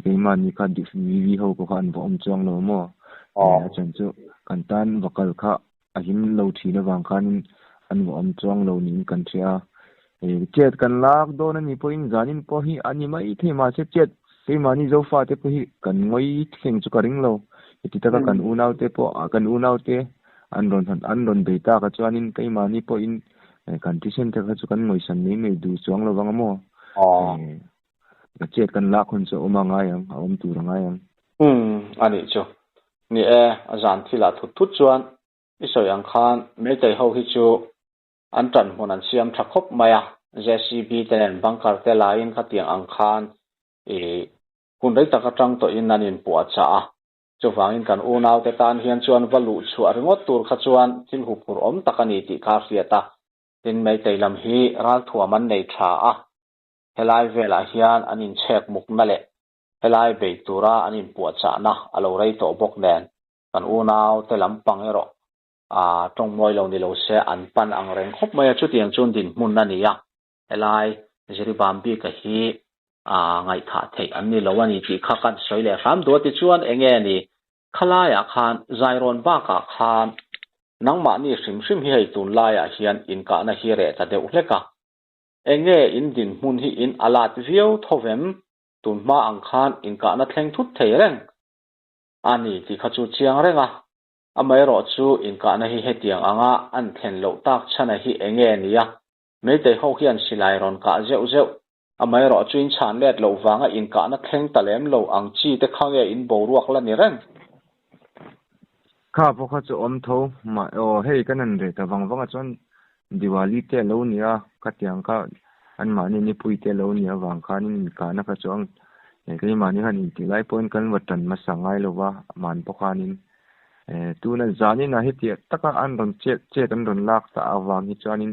keimahni kha VV ho pawh kha an va awm chuang lo maw? A chhan chu kan tan va kal kha a him lo thin avang khanin an va awm chuang lo niin kan hria a. Chet kan lak dawn a nih pawhin zanin pawh hi a ni mai thei mahse chet keimahni Zofate pawh hi kan ngawi thleng chu ka ring lo. Heti taka kan unaute pawh kan unaute an rawn an rawn bei tak a chuanin keimahni pawhin kan thisen te kha chu kan ngawisan mai mai duh chuang lo vang a maw? Chet kan lak hun chu a awm a ngai ang, a awm tur a ngai ang. Umm, a nih chu. Ni e, a zan thilah thut thut chuan i sawi ang khan Meitei ho hi chu an tan hmun an siam tha khawp mai a, JCB te nen bunker te laiin khatiang ang khan i hun rei tak atang tawhin an inpuahchah a, chuvangin kan unaute tan hian chuan va luh chhuah ringawt tur kha chuan thil huphurh awm tak a ni tih kha a hriat a. Tin, Meitei lam hi ralthuam an nei tha a, helai velah hian an inchhek mukna leh Helai bei tura an inpuahchahna a lo rei tawh bawk nen, kan unaute lampang erawh a tawngmawi lo ni lo se an pan ang reng khawp mai a, chutiang chuan dinhmun a ni a. Helai Jiribam bika hi A ngaihthah theih an ni lo a ni tih kha kan sawi leh hram duh a tichuan enge ni khalaiah khan Zairawn bakah khan nangmahni hrim hrim hi hei tunlaiah hian inkahna hi reh ta deuh hlek a. Enge in dinhmun hi in alat viau tho vem tunhma ang khan inkahna thleng thut thei reng a ni tih kha chu chiang reng a. Amaherawh chu inkahna hi hetiang anga an thlen loh tak chhana hi enge ni a Meitei ho hian silai rawn kah zeuh zeuh, amaherawh chu in chhan let loh vanga inkahna thleng ta lem lo ang chi te kha nge in boruak la ni reng? Kha pawh kha chu awm tho mah aw, hei kan han reh ta vang vang a chuan Diwali te a lo ni a, khatiang kha anmahni nipui te a lo ni avang khanin inkahna kha chu ang keimahni khan intih lai pawhin kan va tan hmasa ngai lo va, man pawh khanin Tuna zanin ah hetiang taka an rawn chet chet an rawn lak ta avang hi chuanin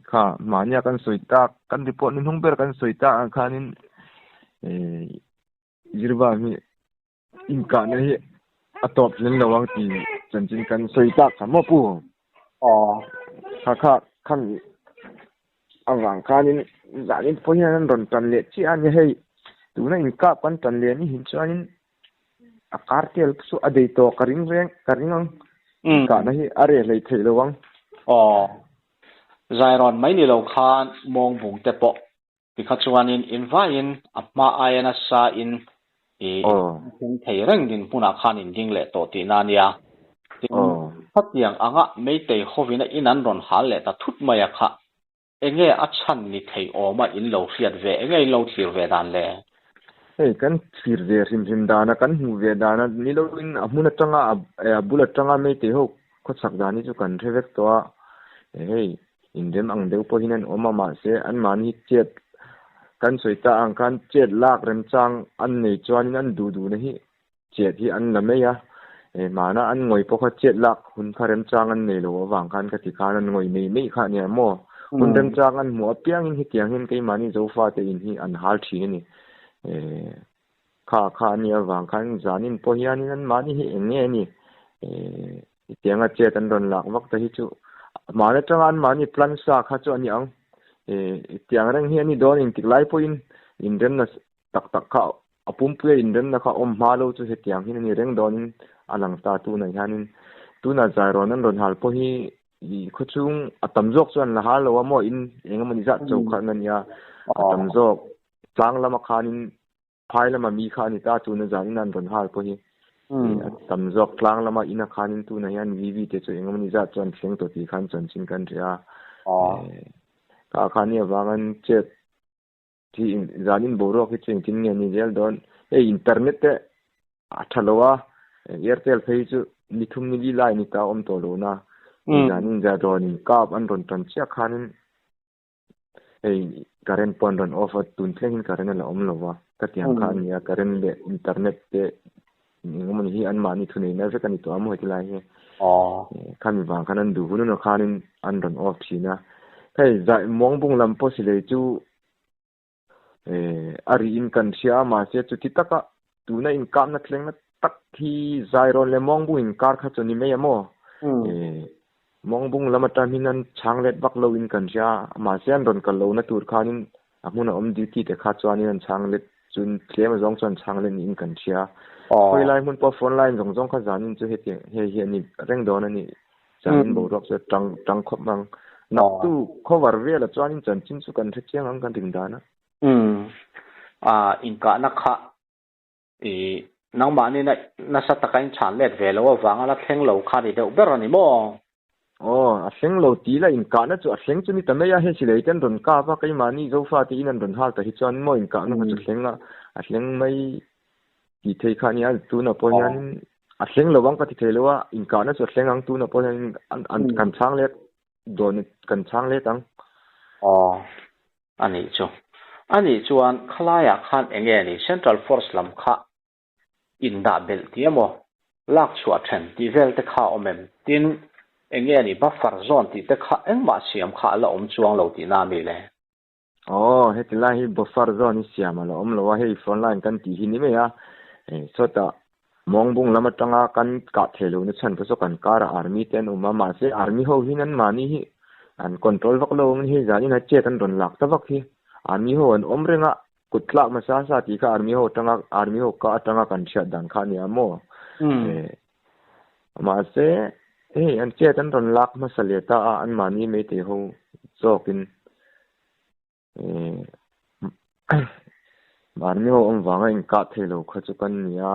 kha mahnia kan sawi tak kan report ni hnung ber kan sawi tak ang khanin zirva hi inkahna hi a tawp hlen lo ang tih chanchin kan sawi tak kha maw pu? Aw. Kha kha khami avang khanin zanin pawh hian an rawn tan leh chiah a ni hei tuna inkap kan tan leh ni hin chuanin A kar tel chu a dei tawh ka ring reng ka ring ang. Inkahna hi a reh hlei theih lo ang. Aw. Zairawn mai ni lo khan mawngbung te pawh tikha chuanin invaiin a hma aia nasa in i thleng thei reng dinhmunah khan in ding leh tawh tihna a nia. Tin, khatiang anga Meitei hovina in an rawn hal leh ta thut mai a kha Enge a chhan ni thei awma in lo hriat ve, enge in lo thlir ve dan le? Hei kan thlir ve hrim hrim dana, kan hmuh ve dana ni loin a hmun atanga a bul atanga Meitei ho khawchhak dan hi chu kan hre vek tawh a, hei inrem ang deuh pawhin an awm a mahse anmahni hi chet kan sawi ta ang khan chet lak remchang an nei chuanin an duh duhna hi Chet hi an la mai a, hmana an ngawi pawh kha chet lak hun kha remchang an nei lo avang khan ka ti khan an ngawi mai mai kha a nia maw? Hun remchang an hmuh apiangin hetiang hian keimahni Zofate in hi an hal thin a ni. Kha kha a nih avang khan zanin pawh hianin anmahni hi eng nge a ni? Hetianga chet an rawn lak vak te hi chu hmana atanga anmahni plan sa kha chu a ni ang. Hetiang reng hi a ni dawn engtik lai pawhin inremna Tak tak kha a pumpuia inremna kha awm hma lo chu hetiang hian a ni reng dawnin a lang ta tunah hianin tunah Zairawn an rawn hal pawh hi i khawchhung a tam zawk chuan la hal lo a maw in eng emawni zat cho kha an ania a tam zawk tlang lama khanin phai lama mi kha a ni ta tuna zanin an rawn hal pawh hi a tam zawk tlang lama ina khanin tunah hian VV te chu eng emawni zat chuan thleng tawh tih khan chanchin kan hria a kha kha ni avangin chet Thi zanin boruak hi chu engtin nge ni zel dawn. Hei internet te a tha lo a, Airtel phei chu ni thum ni li lai ni ta awm tawh lo na. Zanin za rawn in kap an rawn tan chiah khanin hei current pawh an rawn off a, tun thleng in current a la awm lo va. Ka tiang kha a nia current leh internet te engemaw ni hi anmahni thuneihna vek a ni tawh a maw heti lai hi. Khami vang khan an duh hun hun ah khanin an rawn off thin a. Hei zai muangbung lam pawh silei chu A rihin kan hria a, mahse chuti taka tuna inkapna thlengna tak hi Zairawn leh Muangbung inkar kha chu a ni mai a maw? Muangbung lam atang hian an chhang let vak loin kan hria a, mahse an rawn kal lohna tur khanin a hmuna awm duty te kha chuanin an chhang let chun tlem azawng chuan chhang let niin kan hria. Khawi lai hmun pawh phone line zawng zawng kha zanin chu hetiang hei hi a ni reng dawn a ni. Zanin boruak chu a tang tang khawp ang. Naktu cover velah chuanin chanchin chu kan hre chiang ang kan ring dan a. Umm. Ah inkahna kha i nangmahni na nasa taka in chhan let ve lo avanga la thleng lo kha ni deuh ber a ni maw? Aw, a thleng lo ti la inkahna chu a thleng chu ni ta mai a, hei silai te an rawn kap a, keimahni Zofa te in an rawn hal ta hi chuan maw inkahna kha chu thleng a, a thleng mai tih thei kha a nia, tunah pawh hianin a thleng lo ang ka ti thei lo a, inkahna chu a thleng ang tunah pawh hianin an kan chhang let dawn kan chhang let ang. Aw, a nih chu. A nih chuan khalaiah khan eng nge ni Central Force lam kha indah belh tih emaw, lak chhuah then tih vel te kha a awm em? Tin, eng nge ni buffer zone tih te kha engmah siam kha a la awm chuang lo tihna a mi le? Aw, heti lai hi buffer zone hi siam a la awm lo a, hei front line kan tih hi ni mai a, sawtah Mawngbung lam atanga kan kah thei lohna chhan te chu kan karah army te an awm a, mahse army ho hian anmahni hi an control vak lo ang hei zanin a chet an rawn lak ta vak hi, army ho an awm reng a. Kut tlak hmasa sa tih kha army ho atanga army ho ka atanga kan hriat dan kha a nia maw? Mahse hei an chet an rawn lak hmasa leh ta a anmahni meitei ho zawkin army ho awm vanga inkah thei lo kha chu kan ni a,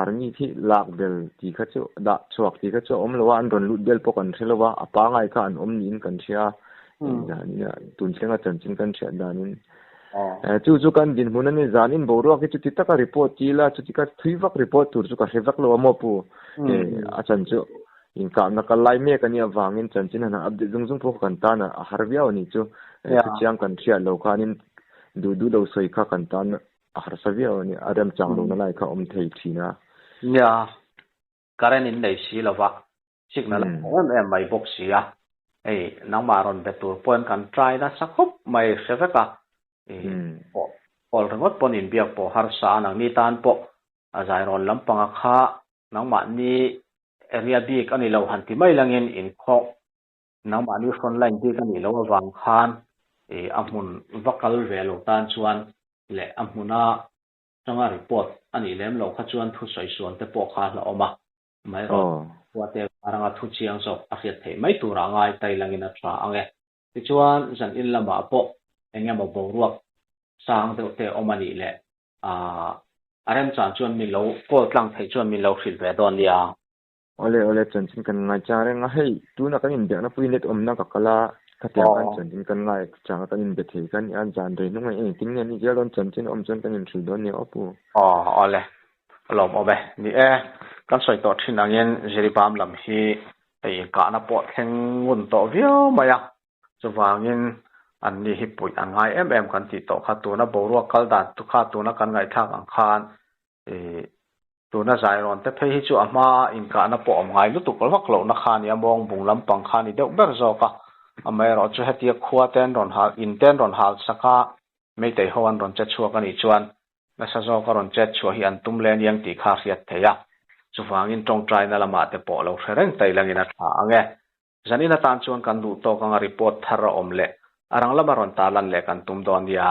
army khi lak bel tih kha chu dah chhuak tih kha chu a awm lo a an rawn lut bel pawh kan hre lo a a pangai kha an awm niin kan hria a tun thlenga chanchin kan hriat danin. Chu chu kan dinhmun a ni zanin boruak hi chuti taka report ti ila chuti ka thui vak report tur chu ka hre vak lo a maw pu a chan chu inkahna kal lai mek a nih avangin chanchin han update zung zung pawh kan tan a har viau a nih chu thuchiang kan hriat lo khanin duh duh lo sawi kha kan tan a harsa viau a ni a remchang lohna lai kha awm thei thin a. Nia current in nei si lova Signal a hmu em em mai bawk si a, hei nangmah rawn be tur pawhin kan try nasa khawp mai hre vek a, i pawh call ringawt pawn inbiak pawh harsa a, nangni tan pawh a zairawn lampanga kha nangmahni area bik a ni lo han ti mai langin inkhawh nangmahni front line bik a nih loh avang khan i a hmun va kal ve lo tan chuan leh a hmuna tanga report a nih lem loh kha chuan thusawi sual te pawh kha a hlauhawm a. Mai rawh. Khuate varanga thu chiang zawk a hriat theih mai turah a ngai tai langin a tha ang e. Tichuan, zan in lamah pawh eng emaw boruak sang deuh te awm a nih leh aah a remchan chuan min lo call tlang theih chuan min lo hrilh ve dawn nia. Awle awle chanchin kan ngai chang reng a, hei tuna kan inbiakna pui net awmna ka kal a, khatiang khan chanchin kan ngai chang a kan inbe thei kha nia, zan rei hnung ah engtin nge ni zel dawn chanchin awm chuan kan inhrilh dawn nia aw pu. Aw awle A lawmawm e. Ni e, kan sawi tawh thin angin Jiribam lam hi hei inkahna pawh thleng ngun tawh viau mai a, chuvangin anni hi puih an ngai em em kan tih tawh kha tuna boruak kal dan chu kha tuna kan ngaihthlak ang khan ih tuna zairawn te phei hi chu a hma inkahna pawh awm ngai lutuk vak lohna kha a ni a, mawng bung lampang kha a ni deuh ber zawk a, amaherawhchu chu hetia khua te an rawn hal in te an rawn hal sak a, Meitei ho an rawn che chhuak a nih chuan nasa zawk a rawn chet chhuah hi an tum leh aniang tih kha a hriat theih a. Chuvangin tawngtaina lamah te pawh lo hre reng ta ilangin a tha ang e. Zanin atan chuan kan duh tawk anga report thar a awm leh a rang lama rawn tarlan leh kan tum dawn nia.